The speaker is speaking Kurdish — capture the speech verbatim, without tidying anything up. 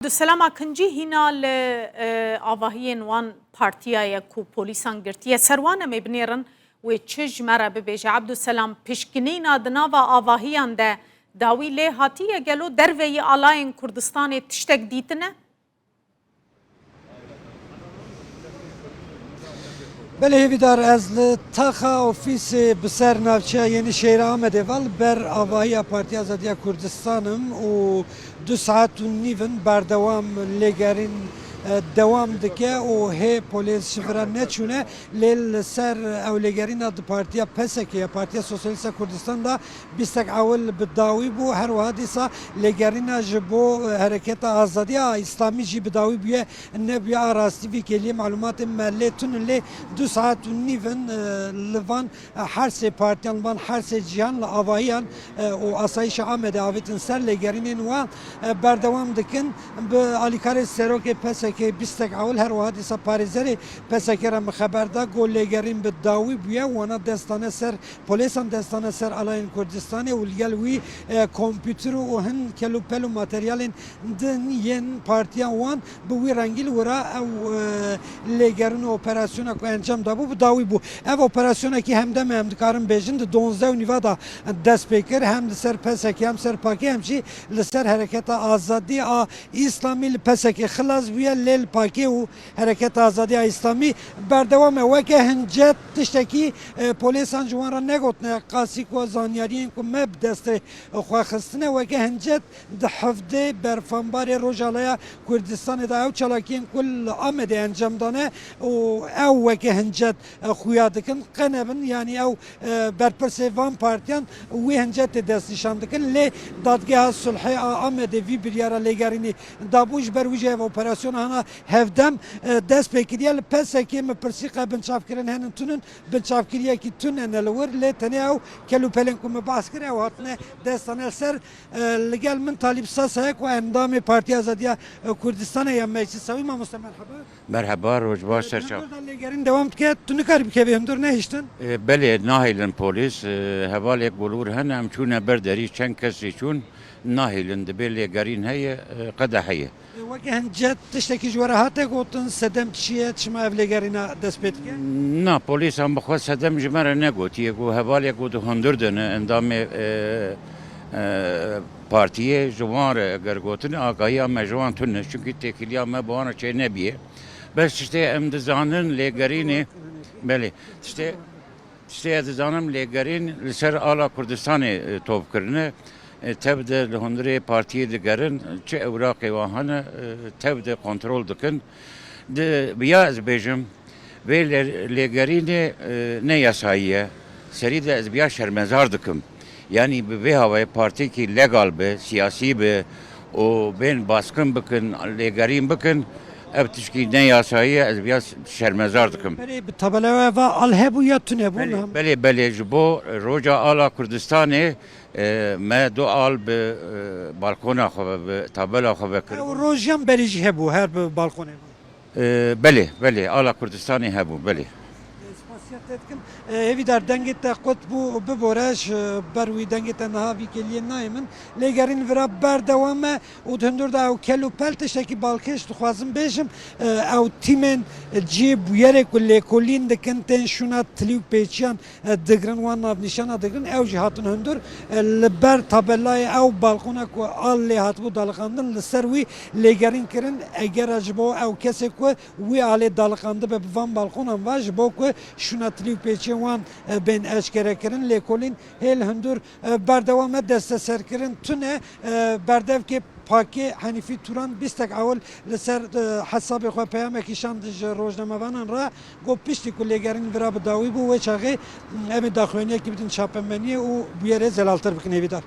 Abdulselam Akincî hîna li, e, avahiyên wan partiya ye ku polîsan girtiye. Ser wan em ê binêrin, wê çi ji me re bibêje? Abdulselam, pişkinîna di nava avahiyan de dawî lê hatiye? Gelo derveyî alayên Kurdistanê tiştek dîtine? Belê Hêvîdar, ez li taxa ofîsê bi ser navçeya Yenîşehîra Amedê ve li ber avahiya Partiya Azadiya Kurdistan im û du saet û nîv in berdewam lêgerîn, e, dewam dike û hê polês ji vira neçûne, lê li ser ew lêgerîna di partiya P S K ya, Partiya Sosyalîst a Kurdistan de bîstek ewil bi dawî bû. Her wiha dîsa lêgerîna ji bo, e, Hereketa Azadiya Îslamî jî bi dawî bûye. Nebûye a rastî vî kêliyê, malûmatên me lê tune, lê du saet û nîv in, e, li van, e, her sê partiyan, li van her sê cihan li avahiyan, e, û asayîşa Amedê avêtin ser lêgerînên wan, e, berdewam dikin. Bi alîkarê serokê P S K bîstek ewil, her wiha dîsa parêzerê P S K re min xeber da, got lêgerîn bi dawî bûye, wana dest dane ser polêsan, dest dane ser alayên Kurdistanê û li gel wî, e, kompûter û hin kelûpel û materyalên din yên partiya wan bi wî rengî li wira ew, e, lêgerin û operasyona ku encam dabû bi dawî bû. Ev operasyonekî hemdem e, em dikarin bêjin di donzdeh û nîva de dest pê kir. Hem li ser P S K, hem ser P K K, hem jî li ser Hereketa Azadî a Îslamî, li P S K xilas bûye, lê li P K K û Hereketa Azadiya Îslamî berdewam e. Weke hincet tiştekî, e, polêsan ji wan re negotine, qasî ku zanyariyên ku me bi destê xwe xistine, weke hincet di hevdê berfanbarê Rojavaya Kurdistanê de ew çalakiyên ku li Amedê encam dane û ew weke hincet, e, xuya dikin, qenebin, yanî ew, e, berpirsê van partiyan wê hincetê destnîşan dikin. Lê Dadgeha Sulhê a Amedê vî biryara lêgerînê dabû, ji ber wî jî ev operasyona hana hevdem, e, dest pê kiriye. Li P S K min pirsî qe binçavkirin henin tunin, binçavkiriyekî tune ne li wir, lê tenê ew kelûpelên ku min behs kir, ew hatine destane ser, e, li gel min Talîb Sasa ye ku endamê Partiya Azadiya, e, Kurdistanê ya Meclisa wî. Mamoste, merheba. Merheba, roj baş, ser çav. Lêgerîn dewam dike, tu nikarî bikevî hundir nehiştin? E, belê, nahêlin polîs, e, hevalek gulûr hene, em çûne ber derî, çend kesî çûn, nahêlin, dibê lêgerîn heye, e, qede heye. E, weke hincet tiştekî ji we re hate gotin, sedem çi ye, çima ev lêgerîna dest pê dike? Na, polîsan bi xwe sedem ji me re negotiye, ku hevalek ku di hundir de ne, endamê, e, e, partiyê, ji wan re eger gotine, agahiya me ji wan tune, çunkî têkiliya me bi wan re çê nebiye. Bes tiştê em dizanin lêgerînê, belê, tiştê, tiştê ez dizanim lêgerîn li ser ala Kurdistanê, e, top kirine. E, tev de li hundirê partiyê digerin, çi ewraqê wan hene, e, tev de kontrol dikin. Di, bi ya ez bêjim, vê lê-, lêgerînê, e, ne yasayî ye. Serî de ez bi ya şermezar dikim. Yanî bi vê hawayê partiyekî legal be, siyasî be û bên baskin bikin, lêgerîn bikin, ev tişkî ne yasayî ye, ez bi ya şermezar dikim. Berê bi tabela we va al hebû ya tune bû? Belê, belê, belê, ji bo roja ala Kurdistanê, e, me du al bi, e, balkona xwe ve, bi tabela xwe ve kir. Ew roj yan berî jî hebû, her bi balkonê ve? E, belê, belê, ala Kurdistanê hebû, belê. Spasiya te dikim. E, Hêvîdar, dengê te qut bû, bibore, ji ber wî dengê te niha vî kêliyê nayê min. Lêgerîn vira berdewam e û di hundir de ew kel û pel tiştekî balkêş dixwazim bêjim. E, ew tîmên cihê bûyerê ku lêkolîn dikin, tên şûna tilî û pêçiyan e, digirin, wan navnîşana digirin, ew jî hatin hundir, e, li ber tabelayê ew balkona ku al lê hatibû daliqandin, li ser wî lêgerîn kirin, egera ji bo ew kesê ku wî alê daliqandibe bi van balkonan ve, ji bo ku şûna tilî û pêçiyên wan, e, bên eşkere kirin, lêkolîn hê li hundir, e, berdewam e, desteserkirin tune, e, berdevkê Pakê Henîfî Turan bîstek ewil li ser, e, hesabê xwe peyamekî şand ji rojnamevanan re, got piştî ku lêgerîn vira bi dawî bû, wê çaxê, mm, em ê daxuyaniyekî bidin çapemeniyê û bûyerê zelaltir bikin. Hêvîdar.